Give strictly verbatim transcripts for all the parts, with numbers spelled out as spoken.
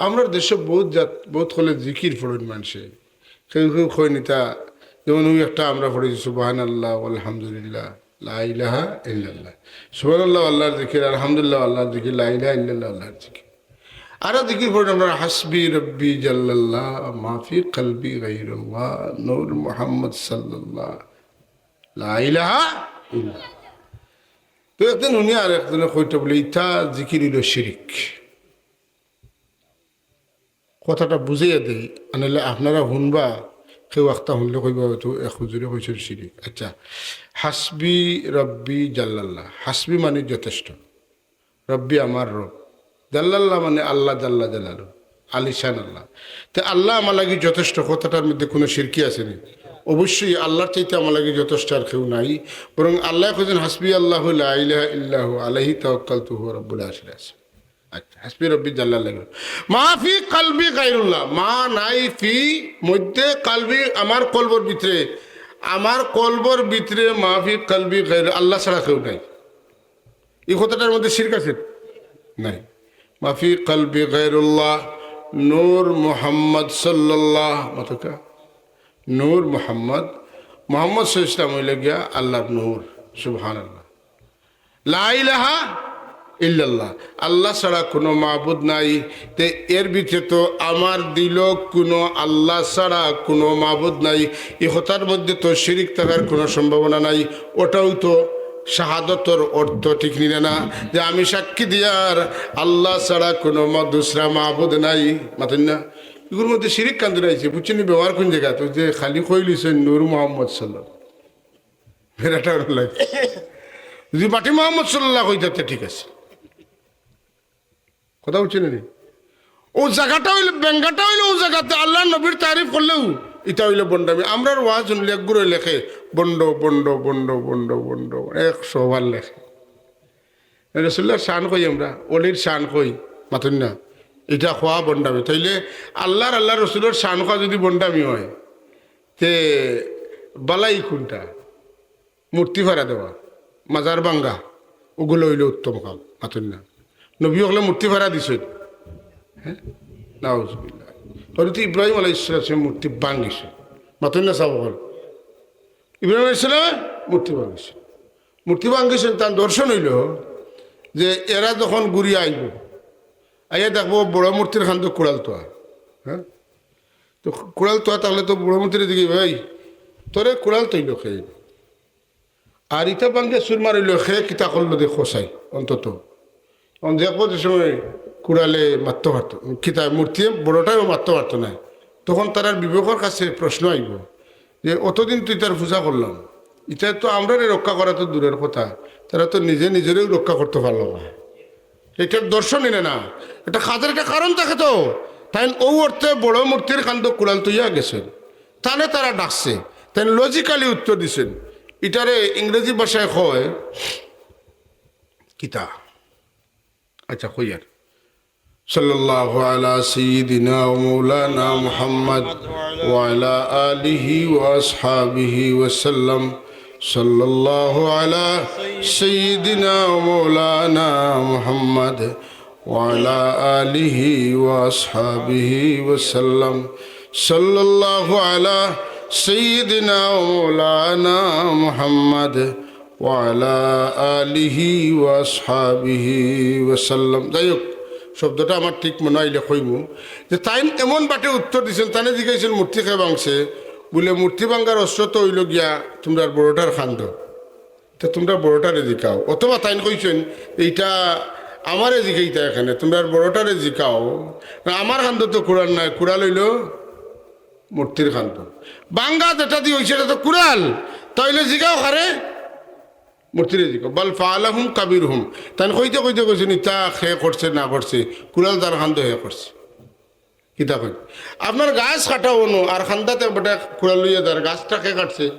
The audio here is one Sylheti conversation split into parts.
আমরার দেশো বউত জাত, বউত অকলে জিকির পড়ইন মানষে। কেউ কেউ কইন ইতা, যেমন অউ একটা আমরা পড়ি সুবহানাল্লাহ, আলহামদুলিল্লাহ, লা ইলাহা ইল্লাল্লাহ। সুবহানাল্লাহ আল্লাহর জিকির, আলহামদুলিল্লাহ আল্লাহর জিকির, লা ইলাহা ইল্লাল্লাহ আল্লাহর জিকির। আরো জিকির পড়ি আমরা হাসবি রব্বি জাল্লাল্লাহ, মাফি কলবি গাইরুল্লাহ, নূর মুহাম্মদ সাল্লাল্লাহ, লা ইলাহা ইল্লাল্লাহ। তো একদিন হুনি আর একজনে কইতা বুলে, ইতা জিকির অইলো শিরিক। কথাটা বুঝাইয়া দেই, আনাইলে আপনারা হুনবা, কেউ একটা হুনলে কইবা, "অউ তো এক হুজুরে কইছইন শিরিক।" আচ্ছা, হাসবি রব্বি জাল্লাল্লাহ। হাসবি মানে যথেষ্ট, রব্বি আমার রব, জাল্লাল্লাহ মানে আল্লাহ জাল্লা জালালু, আলিশান আল্লাহ। তে আল্লাহ আমার লাগি যথেষ্ট কথাটার মধ্যে কুনু শিরকি আছে নি? অবশ্যই আল্লাহর চাইতে আমার লাগি যথেষ্ট আর কেউ নাই। বরং আল্লায় কইছইন, "হাসবি আল্লাহু লা ইলাহা ইল্লাহু আলাইহি তাওয়াক্কালতু হুয়া রাব্বুল আরশিল আজিম।" আচ্ছা, হাসবি রব্বি জাল্লাল্লাহ। মাফি কলবি গাইরুল্লাহ, মা নাই ফি মধ্যে কলবি, আমার কলবর ভিতরে, আমার কলবর ভিতরে মাফি কলবি গাইর, আল্লাহ ছাড়া কেউ নাই। এই কথাটার মধ্যে শিরক আছে? নাই। মাফি কলবি গাইরুল্লাহ, নূর মুহাম্মদ সাল্লাল্লাহ, মাতকা, নূর মুহাম্মদ, মুহাম্মদ সাল্লাল্লাহু আলাইহি ওয়াসাল্লাম অইলো গিয়া আল্লাহর নূর। সুবহানাল্লাহ। লা ইলাহা ইল্লাল্লাহ, আল্লাহ ছাড়া কুনু মাবুদ নাই। তে এর ভিতরে তো আমার দিলো কুনু আল্লাহ ছাড়া কুনু মাবুদ নাই, ই কথার মধ্যে তো শিরিক থাকার কুনু সম্ভাবনা নাই। ওটাও তো শাহাদতর অর্থ, ঠিক নি না? যে আমি সাক্ষী দিয়ার আল্লাহ ছাড়া কুনু মা-, দুসরা মাবুদ নাই, মাতইন না? ইগুর মধ্যে শিরিক কান্দির আইছে, বুঝছইন নি? ব্যবহার কুন জাগাত? অউ যে খালি কইলিছইন নূর মুহাম্মদ সাল্লাল্লাহু, বেটাটা অইলো লাগে। যদি বাটি মোহাম্মদ সাল্লাল্লাহু কইতা তে ঠিক আছে। কথা বুঝছইন নি? অউ জাগাটা অইলো, বেঙ্গাটা অইলো অউ জাগাতে আল্লাহর নবীর তারিফ করলেও ইটা অইলো ভন্ডামি। আমরার ওয়াজ হুনলে একগুরে লেখে, "ভন্ড, ভন্ড, ভন্ড, ভন্ড, ভন্ড।" একশো বার লেখে। রসুলুল্লাহর শান কই আমরা, অলির শান কই, মাতইন না? ইটা কওয়া ভন্ডামি। তাইলে আল্লাহর, আল্লাহর রসুলর শান কওয়া যদি ভন্ডামি অয়, তে বালাই কুনটা? মূর্তি ফাড়া দেওয়া, মাজার ভাঙ্গা, অগুলো অইলো উত্তম কাম, মাতইন না? নবী অকলে মূর্তি ফাড়া দিছইন? হ্যাঁ? নাউজুবিল্লাহ। হযরত ইব্রাহিম আলাইহিস সালাম মূর্তি ভাঙ্গিছইন, মাতইন না সাব অকল? ইব্রাহিম আলাইহিস সালামে মূর্তি ভাঙ্গিছইন। মূর্তি ভাঙ্গিছইন, তান দর্শন অইলো যে এরা যখন ঘুরিয়া আইবো, আইয়া দেখবো বড় মূর্তির কান্দো কুড়াল থোয়া। হ্যাঁ? তো কুড়াল থোয়া থাকলে তো বড় মূর্তিরে জিগাইবো, "এই, তোরে কুড়াল থইলো কে? আর ইটা ভাঙ্গিয়া চুরমার অইলো কে? কিতা করলো দেখো চাই অন্তত।" অখন দেখবো যে সময় কুড়ালে মারতো পারতো, কিতা মূর্তিয়ে বড়টায়ও মারতো পারতো নায়। তখন তারার বিবেকর কাছে প্রশ্ন আইবো যে, "অতদিন তো ইতার পূজা করলাম, ইতায় তো আমরারে রক্ষা করা তো দূরের কথা, তারা তো নিজে নিজেরেও রক্ষা করতো পারলো না।" ইটার দর্শন ইনে না, ইটা কাজের একটা কারণ থাকে তো। তাইন অউ অর্থে বড় মূর্তির কান্দো কুড়াল থইয়া গেছইন, তানে তারা ডাকছে, তাইন logically উত্তর দিছইন। ইটারে ইংরেজি ভাষায় কয় কিতা? আচ্ছা, কইয়ার। صلى الله على سيدنا ومولانا محمد وعلى آله وأصحابه وسلم. صلى الله على سيدنا ومولانا محمد وعلى آله وأصحابه وسلم. صلى الله على سيدنا ومولانا محمد وعلى آله وأصحابه وسلم. যাই হোক, শব্দটা আমার ঠিক মনো আইলে কইমু যে তাইন এমন বাটে উত্তর দিছইন, তানে জিগাইছইন, "মূর্তি কে ভাংছে?" বুলে, "মূর্তি ভাঙ্গার অস্ত্র তো অইলো গিয়া তুমরার বড়টার কান্দো, তে তুমরা বড়টারে জিকাও।" অথবা তাইন কইছইন, "ইটা আমারে জিকাইতা কেনে, তুমরার বড়টারে জিকাও, না, আমার কান্দো তো কুড়াল নাই, কুড়াল অইলো মূর্তির কান্দো।" ভাঙ্গা যেটা দি অইছে ইটা তো কুড়াল, তাইলে জিকাও কারে? মূর্তিরে জিকাও। "বাল ফাআলাহুম কাবীরুহুম।" তাইন কইতে কইতে কইছইন, "ইটা কে করছে না করছে, কুড়াল যার কান্দো হে করছে।" কিতা কই? আপনার গাছ কাটা অনো আর কান্দাত বেটায় কুড়াল লইয়া যার, গাছটা কে কাটছে?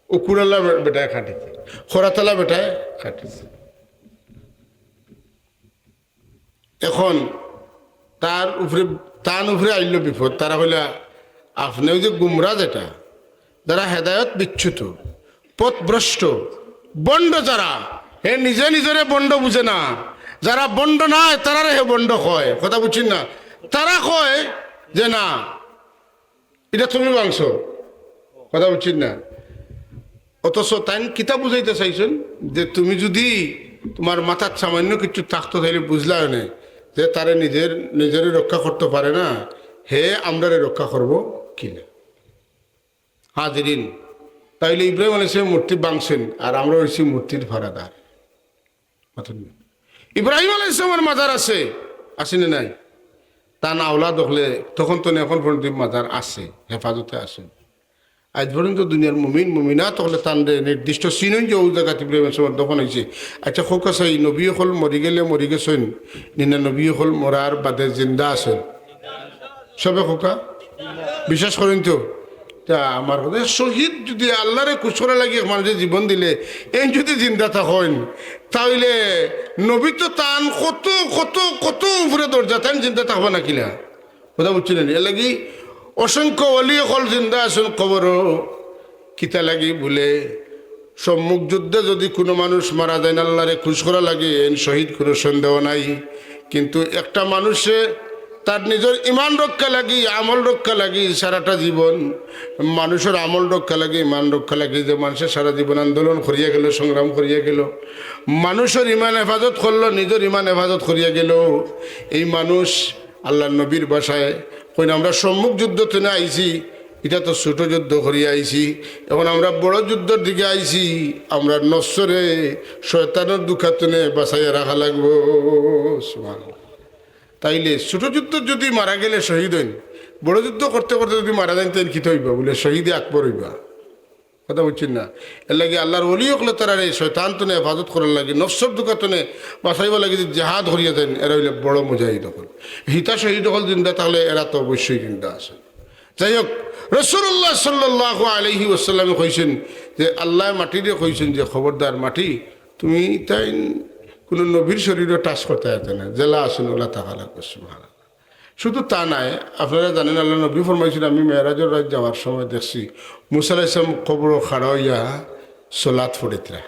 অউ কুড়ালা বে-, বেটায় কাটিছে, খরাতলা বেটায় কাটিছে। এখন তার উপরে, তান উপরে আইলো বিপদ। তারা কইলা, "আপনে অউ যে গুমরা যেটা, যারা হেদায়ত বিচ্যুত, পথভ্রষ্ট, ভন্ড যারা, হে নিজে নিজরে ভন্ড বুঝে না, যারা ভন্ড নায়, তারারে হে ভন্ড কয়।" কথা বুঝছইন না? তারা কয় যে, "না, ইটা তুমি ভাঙছো।" কথা বুঝছইন না? অথচ তাইন কিতা বুঝাইতা চাইছইন যে, তুমি যুদি তুমার মাথাত সামান্য কিচ্ছু থাকতো, তাইলে বুঝলায় অনে যে তারে নিজের, নিজেরে রক্ষা করতো পারে না, হে আমরারে রক্ষা করবো কিলা। হাজিরিন, তাইলে ইব্রাহিম আলাইহিস সালামের মূর্তি ভাঙছইন, আর আমরা অইছি মূর্তির ফারাদার। মাতইন না। ইব্রাহিম আলাইহিস সালামের মাজার আছে, আছে নি নাই? তান আওলাদ অকলে তখন তো নি, এখন পর্যন্ত মাজার আছে, হেফাজতে আছে। আইজ পর্যন্ত দুনিয়ার মুমিন মুমিনাত অকলে তানরে নির্দিষ্ট চিনইন যে অউ জাগাত ইব্রাহিম আলাইহিস সালামের দফন অইছে। আচ্ছা, কউক্কা চাই, নবী অকল মরি গেলে মরি গেছইন, নি না নবী অকল মরার বাদে জিন্দা আছইন? সবে কউক্কা, বিশ্বাস করইন তো? তে আমার কথা, শহীদ যুদি আল্লারে খুশ করার লাগি এক মানষে জীবন দিলে, এইন যুদি জিন্দা থাকইন, তাইলে নবী তো তান কত, কত, কত উপরে দরজা, তাইন জিন্দা থাকবা না কিলা? কথা বুঝছইন নি? এরলাগি অসংখ্য ওলি অকল জিন্দা আছইন কবরো। কিতা লাগি বুলে, সম্মুখ যুদ্ধে যুদি কুনু মানুষ মারা যাইন আল্লারে খুশ করার লাগি, এইন শহীদ, কুনু সন্দেহ নাই। কিন্তু একটা মানুষে তার নিজর ইমান রক্ষা লাগি, আমল রক্ষা লাগি, সারাটা জীবন মানুষর আমল রক্ষা লাগি, ইমান রক্ষা লাগি, যে মানষে সারা জীবন আন্দোলন করিয়া গেল, সংগ্রাম করিয়া গেল, মানুষর ইমান হেফাজত করলো, নিজর ইমান হেফাজত করিয়া গেল, এই মানুষ আল্লার নবীর ভাষায় কইন, "আমরা সম্মুখ যুদ্ধ থনে আইছি, ইটা তো ছোট যুদ্ধ করিয়া আইছি, এখন আমরা বড় যুদ্ধর দিকে আইছি, আমরা নফসরে শয়তানর ধুকা থনে বাঁচাইয়া রাখা লাগবো।" সুবহানাল্লাহ। তাইলে ছোট যুদ্ধ যুদি মারা গেলে শহীদ অইন, বড় যুদ্ধ করতে করতে যুদি মারা যাইন, তাইন কিতা অইবা? বুলে, "শহীদে আকবর অইবা।" কথা বুঝছইন না? এরলাগি আল্লার ওলি অকলে তারারে শয়তান থনে হেফাজত করার লাগি, নফসর ধুকা থনে বাঁচাইবার লাগি যে জেহাদ করিয়া যাইন, এরা অইলে বড় মুজাহিদ অকল। হিতা শহীদ অকল জিন্দা থাকলে এরা তো অবশ্যই জিন্দা আছে। যাই হোক, রাসূলুল্লাহ সাল্লাল্লাহু আলাইহি ওয়াসাল্লামে কইছইন যে, আল্লায় মাটিরে কইছইন যে, "খবরদার মাটি, তুমি তাইন কুনু নবীর শরীরও touch করতায় পারতায় না, যেলা আছইন অলা থাকা লাগবো।" সুবহানাল্লাহ। শুধু তা নায়, আপনারা জানইন, আল্লার নবী ফরমাইছইন, আমি মেরাজর রাইত যাওয়ার সময় দেখছি মুসা আলাইহিস সালাম কবরো খাড়া অইয়া সলাত পড়িত্রা।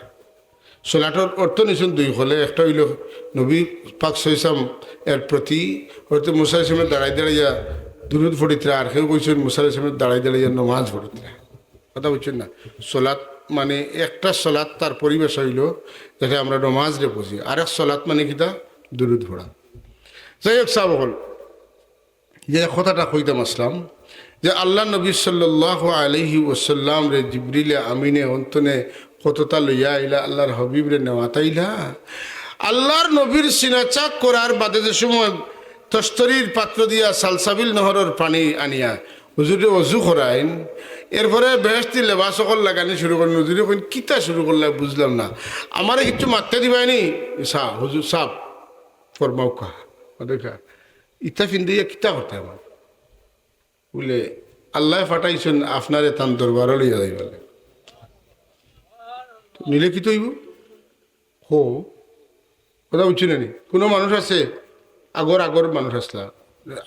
সলাতর অর্থ নিছইন দুই অকলে, একটা অইলো নবী পাক সাল্লাল্লাহু আলাইহি ওয়াসাল্লাম এর প্রতি, হযরত মুসা আলাইহিস সালামে দাঁড়াই দাঁড়াইয়া দুরুদ পড়িত্রা, আর কেউ কইছইন মুসা আলাইহিস সালামে দাঁড়াই দাঁড়াইয়া নমাজ পড়িত্রা। কথা বুঝছইন না? সলাত মানে একটা সলাত তার পরিবেশ অইলো যেটা আমরা নমাজরে বুঝি, আরেক সলাত মানে কিতা? দুরুদ পড়া। যাই হোক, সাব অকল, যে কথাটা কইতাম আছলাম, যে আল্লার নবী সাল্লাল্লাহু আলাইহি ওয়াসাল্লামরে জিবরিলে আমিনে অন থনে কততা লইয়া আইলা, আল্লার হাবিবরে নেওয়াত আইলা। আল্লার নবীর সিনা চাক করার বাদে যে সময় তস্তরির পাত্র দিয়া সালসাবিল নহরর পানি আনিয়া হুজুরে অজু করাইন, এরপরে বেহেশতি লেবাস অকল লাগানি শুরু করইন। হুজুরে কইন, "কিতা শুরু করলা বুঝলাম না, আমারে কিচ্ছু মাততে দিবায়নি?" "সা-, হুজুর সাব, ফরমাউক্কা।" অদেখা, "ইতা ফিন্দিয়া কিতা করতায় আমার?" বুলে, "আল্লায় পাঠাইছইন আপনারে তান দরবারো লইয়া যাইবার লাগি।" নিলে কিতা অইবো? হো, কথা বুঝছইন না নি? কুনু মানুষ আছে, আগর আগর মানুষ আছলা,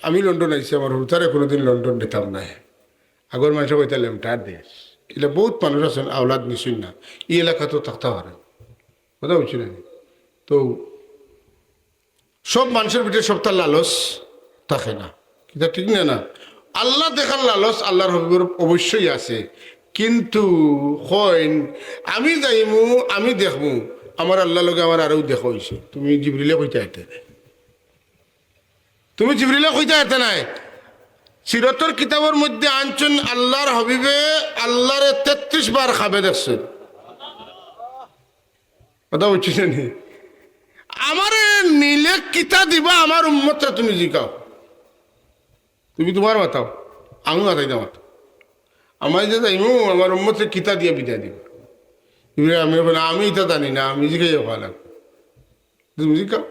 আমি লন্ডন আইছি, আমার হুরুতারে কুনুদিন লন্ডন নিতাম নায়। আগর মানষে কইতা লেমটার দেশ, ইলা বউত মানুষ আছইন, আওলাদ নিছইন না, ই এলাকাত থাকতা পারে। কথা বুঝছইন না নি? তো সব মানষর ভিতরে সবতা লালচ থাকে না, কিতা ঠিক না? না, আল্লা দেখার লালচ আল্লার হাবিবর অবশ্যই আছে, কিন্তু কইন, "আমি যাইমু, আমি দেখমু, আমার আল্লার লগে আমার আরও দেখা অইছে।" তুমি জিবরিলে কইতা পারতায় নায়, তুমি জিবরিলে কইতা পারতায় নায়। সিরতর কিতাবর মধ্যে আনছইন, আল্লার হাবিবে আল্লারে তেত্রিশ বার খাবে দেখছইন। কথা বুঝছইন নি? আমারে নিলে কিতা দিবা, আমার উম্মতরে তুমি জিকাও। তুমি তুমার মাতাও, আমি মাতাইতাম মাতাও। আমি যে যাইমু, আমার উম্মতরে কিতা দিয়া বিদায় দিবা? ইব্রাহিমে কইন, "আমি ইতা জানি না, আমি জিকাইয়া কওয়া লাগবো।" তুমি জিকাও।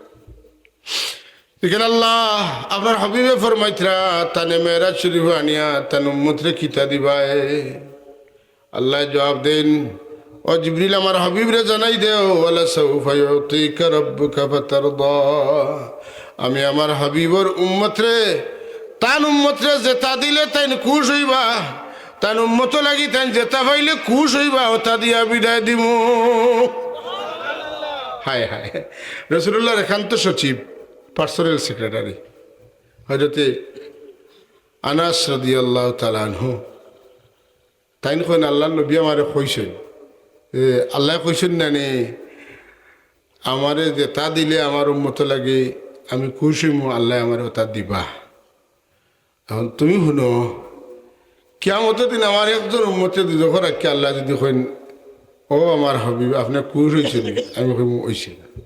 ইখান আল্লা, আপনার হাবিবে ফরমাইতরা, তানে মেরাজ শরীফ আনিয়া, তান উম্মতরে কিতা দিবায়? আল্লায় জুয়াব দেইন, "ও জিবরিল, আমার হাবিবরে জানাই দেও, ওয়ালাসাউফা ইউতিকা রাব্বুকা ফাতারদা।" আমি আমার হাবিবর উম্মতরে, তান উম্মতরে যেতা দিলে তাইন খুশ অইবা, তান উম্মতর লাগি তাইন যেতা পাইলে খুশ অইবা, অতা দিয়া বিদায় দিমু। হায় হায়, রাসুলুল্লাহর একান্ত সচিব, personal secretary। হযরতে আনাস রাদিয়াল্লাহু তাআলা আনহু তাইন কইন, "আল্লাহর নবী আমারে কইছইন, এ, আল্লায় কইছইন না নি, আমারে যেতা দিলে আমার উম্মতর লাগি আমি খুশ অইমু, আল্লায় আমারে অতা দিবা।" এখন তুমি হুনো, কিয়ামতর দিন আমার একজন উম্মতে দুজখো রাখিয়া আল্লায় যুদি কইন, "ও আমার হাবিব, আপনে খুশ অইছইন নি?" আমি কইমু, "অইছি না।"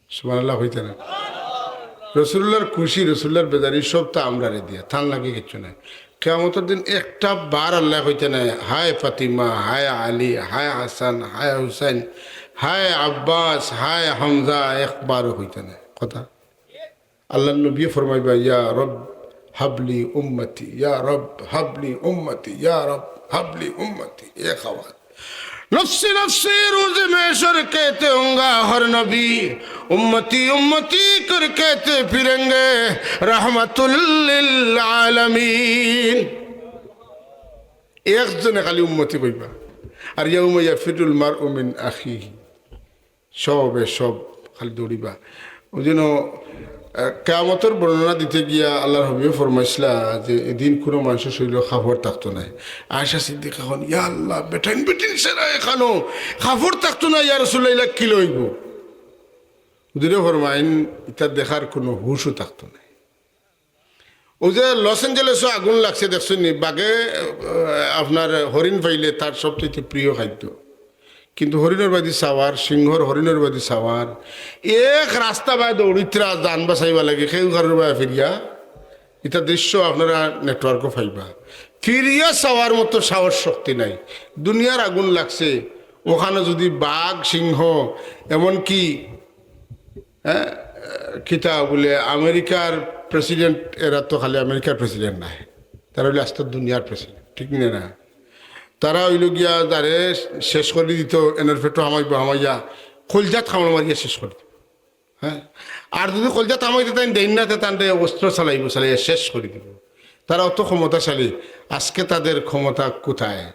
সুবহানাল্লাহ কইতা না? রসুলুল্লাহর খুশি, রসুলুল্লাহর বেজারি সবতা আমরারে দিয়া, তান লাগি কিচ্ছু নাই। কিয়ামতর দিন একটা বার আল্লায় কইতা নায়, "হায় ফাতিমা, হায় আলী, হায় হাসান, হায় হুসাইন, হায় আব্বাস, হায় হামজা", একবারও কইতা নায়। কথা আল্লাহর নবী ফরমাইবা, "ইয়া রব হাবলি উম্মতি, ইয়া রব হাবলি উম্মতি, ইয়া রব হাবলি উম্মতি।" এক আওয়াজ, "নফসি নফসি রোজ মেহশর কেতে হোঙ্গা হর নবী, উম্মতি উম্মতি কর কেতে ফিরেঙ্গে রহমাতুল্লিল আলামিন।" একজনে খালি উম্মতি কইবা। আর ইয়াউমা ইয়াফিরুল মারউ মিন আখিহি, সবে সব খালি দৌড়িবা। ওই জন্য, আহ, কিয়ামতর বর্ণনা দিতে গিয়া আল্লাহর হাবিবে ফরমাইছলা যে এদিন কুনু মানষর শরীলো কাপড় থাকতো নায়। আয়েশা সিদ্দিকা কইন, "ইয়া আল্লাহ, বেটাইন বেটিন সারা একখানো কাপড় থাকতো নায়, ইয়া রাসূলুল্লাহ, ইলা কিলা অইবো?" হুজুরে ফরমাইন, "ইতা দেখার কুনু হুশও থাকতো নায়।" অউ যে লস এঞ্জেলসো আগুন লাগছে, দেখছইন নি? বাঘে, আহ, আপনার হরিণ পাইলে তার সবচাইতে প্রিয় খাদ্য, কিন্তু হরিণর বায়দি ছাওয়ার, সিংহর হরিণর বায়দি ছাওয়ার, এক রাস্তা বায় দৌড়িত্রা জান বাচাইবার লাগি, কেউ কারোর বায় ফিরিয়া, ইতা দৃশ্য আপনারা নেটওয়ার্কো পাইবা। ফিরিয়া ছাওয়ার মতো সাহস শক্তি নাই। দুনিয়ার আগুন লাগছে, অখানো যুদি বাঘ, সিংহ, এমনকি হ্যাঁ, কিতা বুলে, আমেরিকার প্রেসিডেন্ট, এরা তো খালি আমেরিকার প্রেসিডেন্ট নায়, তারা অইলো আস্তা দুনিয়ার প্রেসিডেন্ট, ঠিক নি না? তারা অইলো গিয়া যারে শেষ করি দিতো, এনর পেটো হামাইবো, হামাইয়া কলজাত কামড় মারিয়া শেষ করি দিবো। হ্যাঁ, আর যুদি কলজাত হামাইতে তাইন দেইন না, তে তানরে অস্ত্র চালাইবো, চালাইয়া শেষ করি দিবো। তারা অত ক্ষমতাশালী, আজকে তাদের ক্ষমতা কোথায়?